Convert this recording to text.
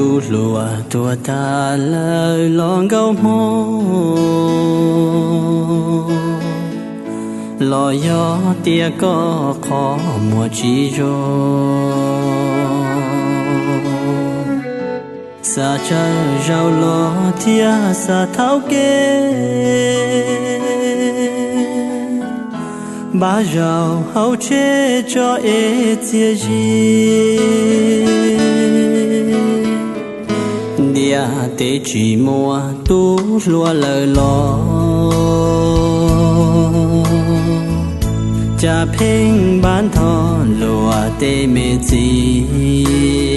Tub hluas tuag tag lawm los nkauj hmoob, los yog tias koj qhov muag tsis zoo, xav tsawg zaus los thiaj xav thaub kev, npaj zaus hauv tsheb tso es txias zis. Ntiaj teb tsis muaj tub hluas lawm los, cas pheej npaj nthos luag tej me txiv.